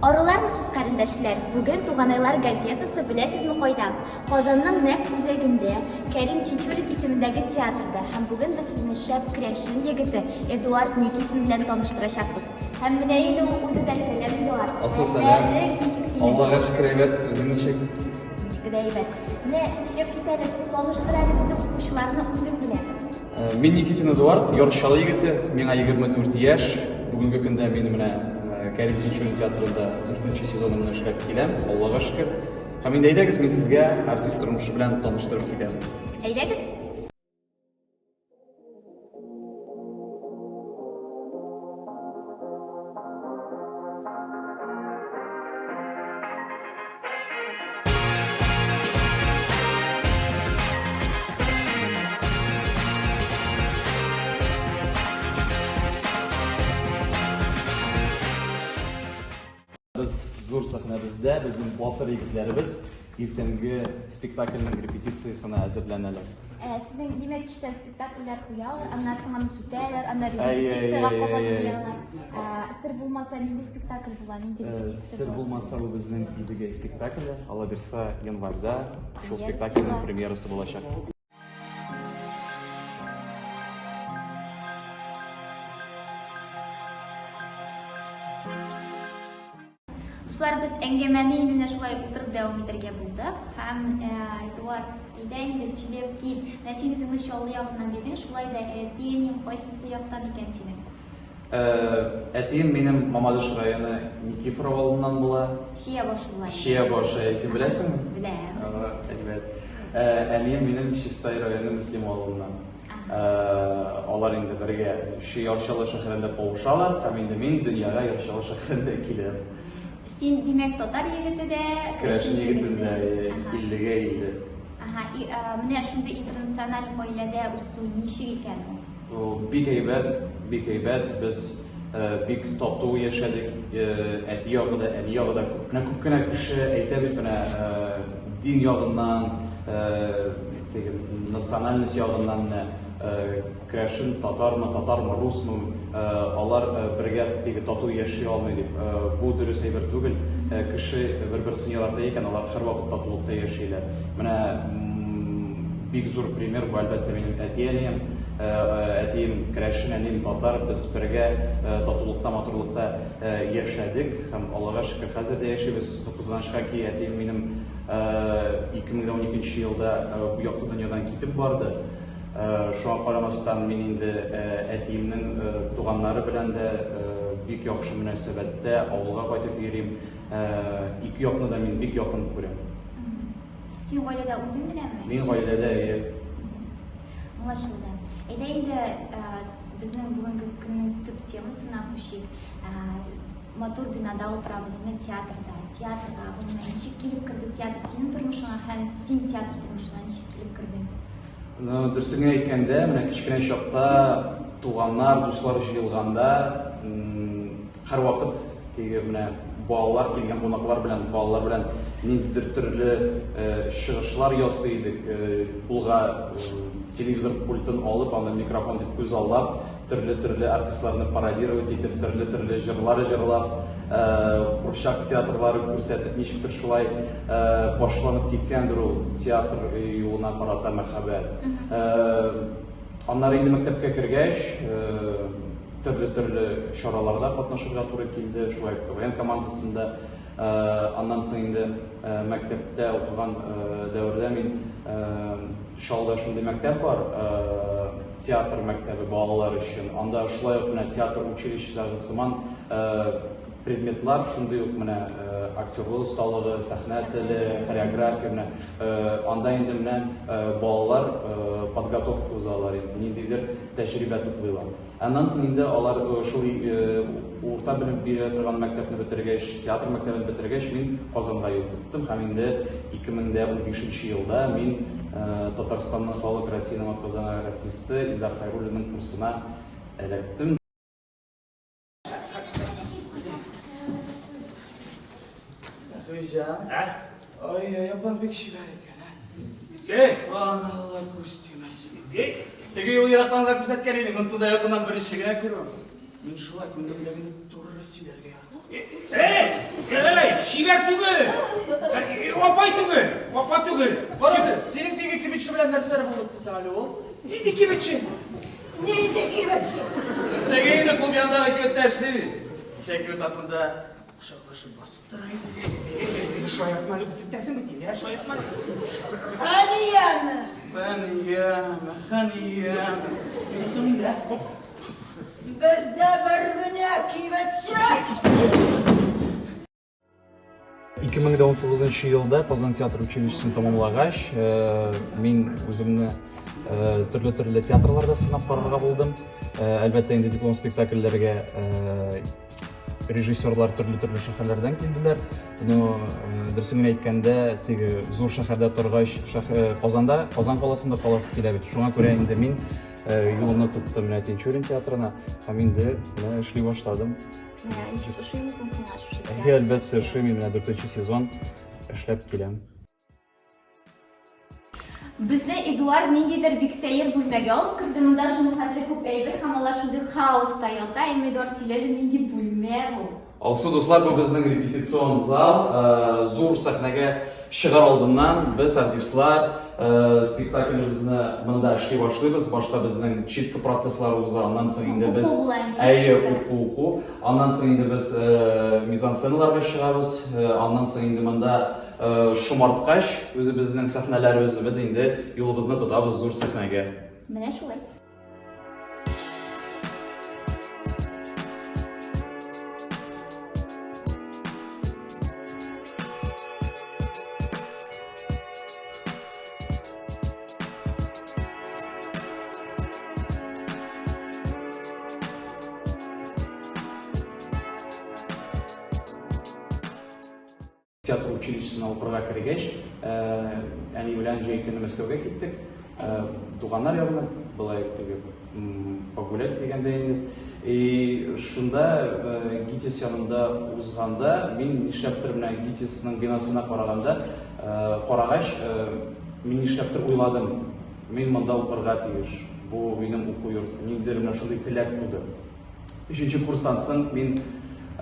Арулармы сез, карендәшләр? Бүген Туганайлар газетасы беләсезме кайда? Казанның нәкъ үзәгендә, Кәрим Тинчурин исемендәге театрда. Һәм бүген без сезне шәп керәшен егете Эдуард Никитин белән таныштырачакбыз. Һәм менә инде ул үзе дә. Сәлам, Эдуард. Алсу, сәлам. Хәлләрең ничек синең? Аллага шөкер, әйбәт. Үзең ничек? Минеке дә әйбәт. Менә сөйләп кит әле, таныштыр әле безнең укучыларны үзең белән. Мин Никитин Эдуард, Яр Чаллы егете, миңа 24 яшь. Бүгенге көндә мин менә Кәрим Тинчурин театрында дүртенче сезонымны эшләп киләм, Аллага шөкер. Һәм инде әйдәгез, мин сезгә артист тормышы белән таныштырып китәм. Әйдәгез! Без зур сәхнәбездә безнең батыр егетләребез иртәнге спектакльнең репетициясенә әзерләнәләр. Ә, сезнең димәк кичтән спектакльләр куялар, аннан соң аны сүтәләр, аннан репетициягә кабат җыялар. Ә, сер булмаса нинди спектакль була, нинди репетиция Сер булмаса бу безнең Идегәй спектакле, Алла бирса, январьда шул спектакльнең премьерасы булачак. Дуслар, без әңгәмәне инде менә шулай утырып дәвам итәргә булдык. Һәм э, Эдуард, әйдә инде сөйләп кит. Менә син үзеңне Чаллы ягыннан дидең, шулай да әти-әниең кайсысы яктан икән синең? Э, әтием минем Мамадыш районы Никифоров авылыннан була. Чия башы була. Чия башы, син беләсеңме? Беләм. Әйбәт. Э, әнием минем Чистай районы Мөслим авылыннан. Э, алар инде бергә Яр Чаллы шәһәрендә кавышалар һәм инде мин дөньяга Яр Чаллы шәһәрендә киләм. Син, димәк, татар егете дә, керәшен егете дә, иллегә илле. Ага, и, менә шундый интернациональ гаиләдә үсү ничек икән ул? Ул бик әйбәт, бик әйбәт. Без бик тату яшәдек. Әти ягы да, әни ягы да күп кенә, күп кенә кеше әйтә бит менә дин ягыннан, теге национальность ягыннан менә керәшен татармы, татармы, русмы, алар бергә теге тату яши алмый дип. Бу дөрес әйбер түгел. Кеше бер-берсен ярата икән, алар һәрвакыт татулыкта яшиләр. Менә бик зур пример бу, әлбәттә, минем әти-әнием. Әтием керәшен, әнием татар. Без бергә татулыкта, матурлыкта яшәдек һәм Аллага шөкер, хәзер дә яшибез. Кызганычка ки, әтием минем 2012 елда бу якты дөньядан китеп барды. Шуңа карамастан, мин инде әтиемнең туганнары белән дә бик яхшы мөнәсәбәттә, авылга кайтып йөрим. Ике якны да мин бик якын күрәм. Син гаиләдә үзең генәме? Мин гаиләдә, әйе. Аңлашылды. Әйдә инде безнең бүгенге көннең төп темасына күчик. Матур бинада утырабыз, менә театрда, театрга, гомумән, ничек килеп керде театр синең тормышыңа һәм син театр тормышына ничек килеп кердең? Ну, дөресен генә әйткәндә, менә кечкенә чакта туганнар, дуслар җыелганда, һәрвакыт теге менә балалар килгән кунаклар белән, балалар белән ниндидер төрле э, чыгышлар ясый идек. Э, кулга э, телевизор пультын алып, аны микрофон дип күз аллап, төрле-төрле артистларны пародировать итеп, төрле-төрле җырлар җырлап, курчак театрлары күрсәтеп, ничектер шулай башланып киткәндер ул театр юлына карата мәхәббәт. Аннары инде мәктәпкә кергәч, төрле-төрле чараларда катнашырга туры килде, шулай ук КВН командасында. Аннан соң инде мәктәптә укыган дәвердә мин Чаллыда шундый мәктәп бар, театр мәктәбе балалар өчен. Анда шулай ук менә театр училищесындагы сыман предметлар, шундый ук менә актерлык осталыгы, сәхнә теле, хореография менә анда инде менә балалар подготовка узалар инде, ниндидер тәҗрибә туплыйлар. Аннан соң инде алар шул урта белем бирә торган мәктәпне бетергәч, театр мәктәбен бетергәч, мин Казанга юл тоттым һәм инде 2015 елда мин Татарстанның халык Россиянең атказанган артисты Илдар Хәйруллинның курсына эләктем. Хуҗа. Ә? Ай-ай, апам бик чибәр икән, ә? Эй! Алла күз тимәсен. Эй! Теге юлы ерактан да күрсәткән идең, монысы да якыннан беренче генә күрүем. Мин шулай күңелемдәгене туры сөйләргә яратам. Эй! Чибәр түгел. Апай түгел, апа түгел. Кара әле, синең теге кибетче белән нәрсәләр булды дисең әле ул? Нинди кибетче? Нинди кибетче? Теге инде клуб янындагы кибеттә эшли бит. Кичә кибет артында кочаклашып басып тора иде. Шаяртма әле, үтертәсең бит инде, ә, шаяртма әле. Хәнияме? Хәнияме, Хәнияме. Менә соң инде, ә? Бездә бер генә кибетче. 2019 елда Казан театр училищесын тәмамлагач, мин үземне төрле-төрле театрларда сынап карарга булдым. Әлбәттә, инде диплом спектакльләргә режиссерлар төрле-төрле шәһәрләрдән килделәр. Но дөресен генә әйткәндә, теге зур шәһәрдә торгач, Казанда, Казан каласында каласы килә бит. Шуңа күрә инде мин юлымны тоттым менә Тинчурин театрына һәм инде менә эшли башладым. Менә ничек ошыймы соң сиңа шушы театр? Әйе, әлбәттә, ошый. Мин менә дүртенче сезон эшләп киләм. Безне Эдуард ниндидер бик сәер бүлмәгә алып керде. Монда шуның хәтле күп әйбер һәм алар шундый хаоста ята. Әмма Эдуард сөйлә әле, нинди бүлмә бу? Алсу, дуслар, бу безнең репетицион зал. Зур сәхнәгә чыгар алдыннан без, артистлар, спектаклебезне монда эшли башлыйбыз. Башта безнең читка процесслары уза, аннан соң инде без Әйе, уку, уку. Аннан соң инде без мизансценаларга чыгабыз. Аннан соң инде монда шомарткач үзебезнең сәхнәләребезне без инде юлыбызны тотабыз зур сәхнәгә. Менә шулай. Театр училищесына укырга кергәч, әни белән җәй көне Мәскәүгә киттек. Туганнар ягына, былай теге погулять дигәндә инде. И шунда ГИТИС янында узганда, мин нишләптер менә ГИТИСның бинасына караганда, карагач, мин нишләптер уйладым, мин монда укырга тиеш. Бу минем уку йорты. Ниндидер менә шундый теләк туды. Өченче курстан соң мин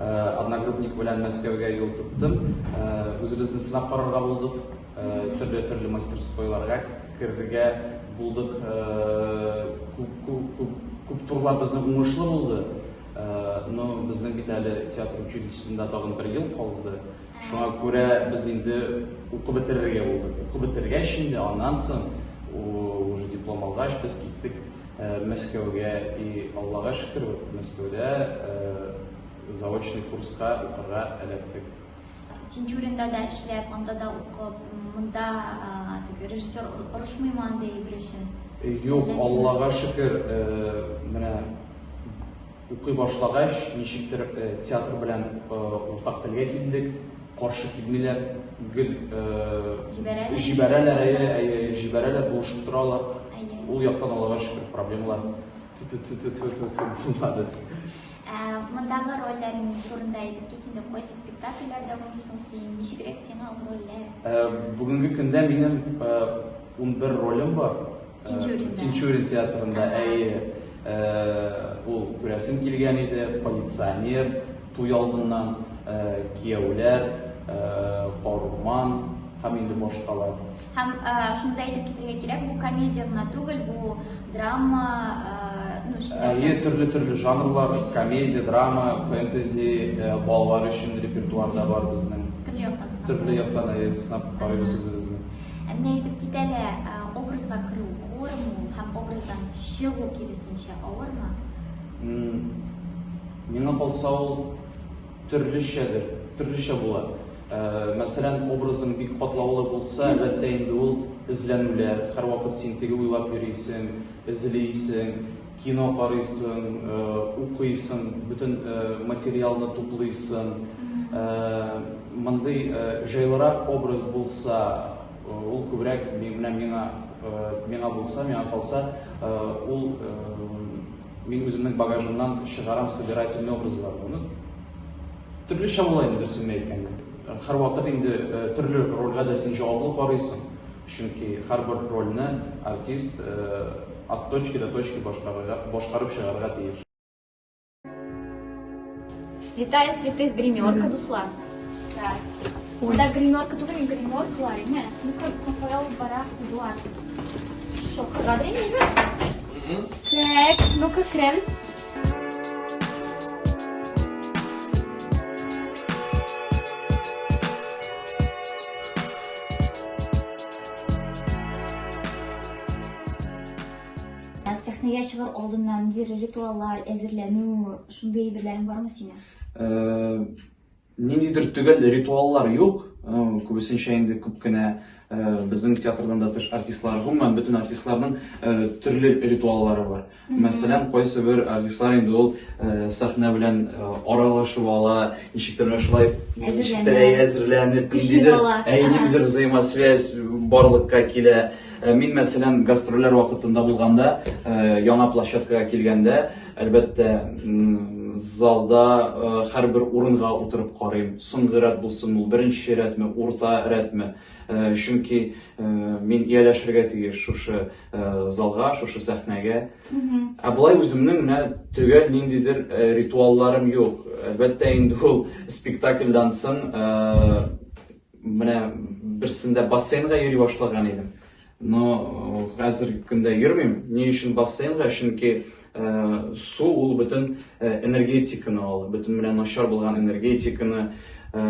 одногруппник белән Мәскәүгә юл тоттым. Үзебезне сынап карарга булдык. Төрле-төрле мастерскойларга керергә булдык. Күп, күп, күп турлар безнең уңышлы булды. Но безнең бит әле театр училищесында тагын бер ел калды. Шуңа күрә без инде укып бетерергә булдык. Укып бетергәч инде аннан соң уже диплом алгач без киттек Мәскәүгә и Аллага шөкер, вот Мәскәүдә заочный курска укырга эләктек. Тинчуринда да эшләп, анда да укып, монда теге режиссер орышмыймы андый әйбер өчен? Юк, Аллага шөкер, менә Укый башлагач, ничектер театр белән уртак телгә килдек, каршы килмиләр, гел Җибәрәләр. Җибәрәләр, әйе, әйе, җибәрәләр, булышып торалар. Әйе. Ул яктан Аллага шөкер, проблемалар тү-тү-тү-тү-тү булмады. Ә мондагы рольләрең турында әйтеп кит инде, кайсы спектакльләрдә уйныйсың син, ничегрәк сиңа ул рольләр? Бүгенге көндә минем 11 ролем бар. Тинчуринда. Тинчурин театрында, әйе. Ул күрәсем килгән иде, полиционер, туй алдыннан, кияүләр, карурман һәм инде башкалар. Һәм шуны да әйтеп китәргә кирәк, бу комедия гына түгел, бу драма, ну, Әйе, төрле-төрле жанрлар, комедия, драма, фэнтези, балалар өчен репертуар да бар безнең. Төрле яктан сынап. Төрле яктан, әйе, сынап карыйбыз үзебезне. Ә менә әйтеп кит әле, образга керү авырмы ул һәм образдан чыгу киресенчә авырмы? Миңа калса ул төрлечәдер, төрлечә була. Мәсәлән, образың бик катлаулы булса, әлбәттә инде ул эзләнүләр, һәрвакыт син теге уйлап йөрисең, эзлисең, кино карыйсың, укыйсың, бөтен материалны туплыйсың. Мондый җайлырак образ булса, ул күбрәк менә миңа миңа булса, миңа калса, ул мин үземнең багажымнан чыгарам собирательный образлар. Моны төрлечә була инде, дөресен әйткәндә. Һәрвакыт инде төрле рольгә дә син җаваплы карыйсың. Чөнки һәрбер рольне артист от точки до точки башкарып чыгарга тиеш. Святая святых гримерка, дуслар. театрда. Монда гримерка түгел, гримеркалар, әйме? Ну-ка, безне кая алып бара Эдуард? Шокыга димме? Так, ну-ка, керәбез. Сәхнәгә чыгар алдыннан ниндидер ритуаллар, әзерләнү, шундый әйберләрең бармы синең? Э, ниндидер төгәл ритуаллар юк. Э, күбесенчә инде күп кенә э, безнең театрдан да тыш артистлар, гомумән бөтен артистларның төрле ритуаллары бар. Мәсәлән, кайсы бер артистлар инде ул сәхнә белән аралашып ала, ничектер менә шулай ничектер әзерләнеп, ниндидер, ниндидер взаимосвязь барлыкка килә. Э, мин, мәсәлән, гастрольләр вакытында булганда, э, яңа площадкага килгәндә, әлбәттә, залда э, һәрбер урынга утырып карыйм. Соңгы рәт булсын ул, беренче рәтме, урта рәтме. Чөнки мин ияләшергә тиеш шушы залга, шушы сәхнәгә. Ә болай үземнең менә төгәл ниндидер ритуалларым юк. Әлбәттә, инде ул спектакльдән соң Менә берсендә бассейнга йөри башлаган идем. Но э, хәзерге көндә йөрмим. Ни өчен бассейнга? Чөнки э, су ул бөтен э, энергетиканы ала, бөтен менә начар булган энергетиканы. Э,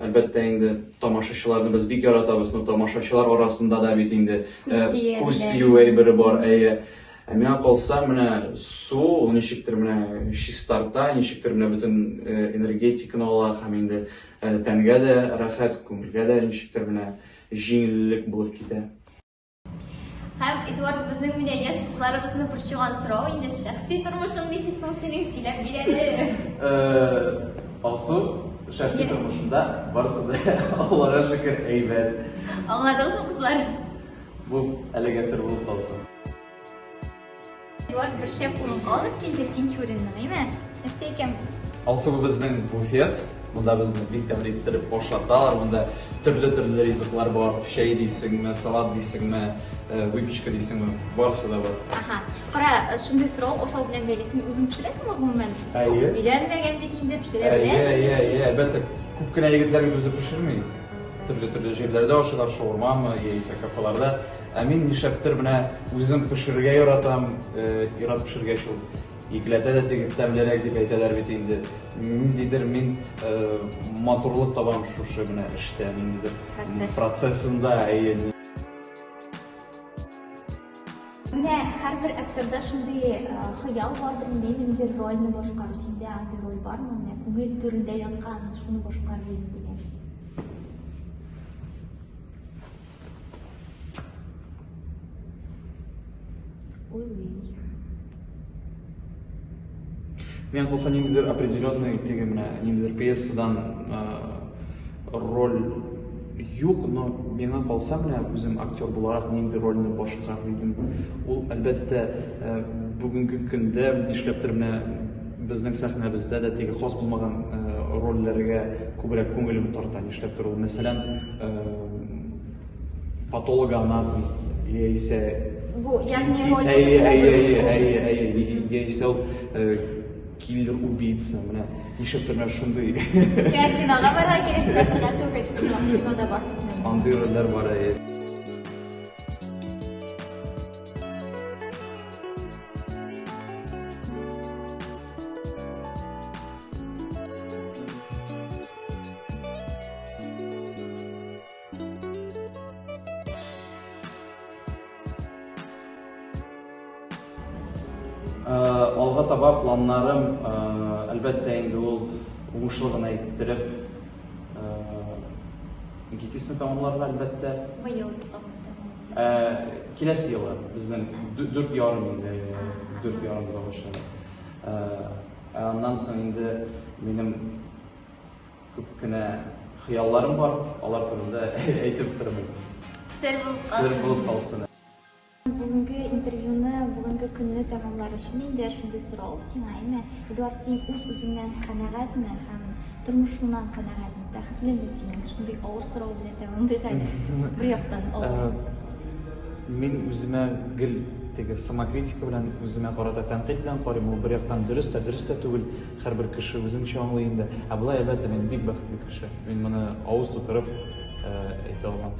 әлбәттә инде тамашачыларны без бик яратабыз, но тамашачылар арасында да бит инде күз тию әйбере бар, әйе. Ә миңа калса, менә су ул ничектер менә чистарта, ничектер менә бөтен энергетиканы ала һәм инде Тәнгә дә рәхәт, күңелгә дә ничектер менә җиңеллек булып китә. Һәм, Эдуард, безнең менә яшь кызларыбызны борчыган сорау инде, шәхси тормышың ничек соң синең, сөйләп бир әле. Алсу, шәхси тормышымда барысы да, Аллага шөкер, әйбәт. Аңладыгызмы, кызлар? Бу әлегә сер булып калсын. Эдуард бер шәп урынга алып килде Тинчуринның, әйме? Нәрсә икән бу? Алсу, бу безнең буфет. Монда безне бик тәмле иттереп ашаталар. Монда төрле-төрле ризыклар бар. Чәй дисеңме, салат дисеңме, э, выпечка дисеңме, барысы да бар. Аха. Кара, э, шундый сорау ашау белән бәйле. Син үзең пешерәсеңме гомумән? Әйе. Өйләнмәгән бит инде, пешерә Әйе, беләсең. әйе, әйе, әлбәттә, күп кенә егетләр бит үзе пешерми. Төрле-төрле җирләрдә ашыйлар, шаурмамы, яисә кафеларда. Ә мин нишләптер менә үзем пешерергә яратам, э, ир-ат пешергәч ул икеләтә дә теге тәмлерәк дип әйтәләр бит инде. Ниндидер мин э, матурлык табам шушы менә эштә, ниндидер Процесс. процессында, әйе. Менә һәрбер актерда шундый э, хыял бардыр инде, ниндидер рольне башкару. Синдә андый роль бармы? Менә күңел түрендә яткан, шуны башкар дигән. Уйлый. Миңа калса ниндидер определенный теге менә ниндидер пьесадан роль юк, но миңа калса менә үзем актер буларак нинди рольне башкарыр идем. Ул әлбәттә бүгенге көндә нишләптер менә безнең сәхнәбездә дә теге хас булмаган рольләргә күбрәк күңелем тарта, нишләптер ул. Мәсәлән, патологоанатом яисә Бу, ягъни роль әйе, әйе, әйе, әйе, әйе, яисә ул киллер убийца, менә нишләптер менә шундый. Сиңа кинога барырга кирәк, театрга түгел, кинода бар бит. Андый рольләр бар, әйе. Э, алга таба планнарым, э, әлбәттә инде ул уңышлы гына иттереп э, ГИТИСны тәмамларга, әлбәттә. Быел Киләсе елы безнең 4,5 инде, 4,5 заочно. Ә аннан соң инде минем күп кенә хыялларым бар, алар турында әйтеп тормыйм. Сер булып калсын. Сер булып калсын. Бүгенге интервьюны, бүгенге көнне тәмамлар өчен инде шундый сорау сиңа, әйме? Эдуард, син үз-үзеңнән канәгатьме һәм тормышыңнан канәгатьме? Бәхетлеме син? Шундый авыр сорау белән тәмамлыйк әле. Бер яктан авыр. Мин үземә гел теге самокритика белән үземә карата тәнкыйть белән карыйм. Ул бер яктан дөрес тә, дөрес тә түгел. Һәрбер кеше үзенчә аңлый инде. Ә болай, әлбәттә, мин бик бәхетле кеше. Мин моны авыз тутырып әйтә алам.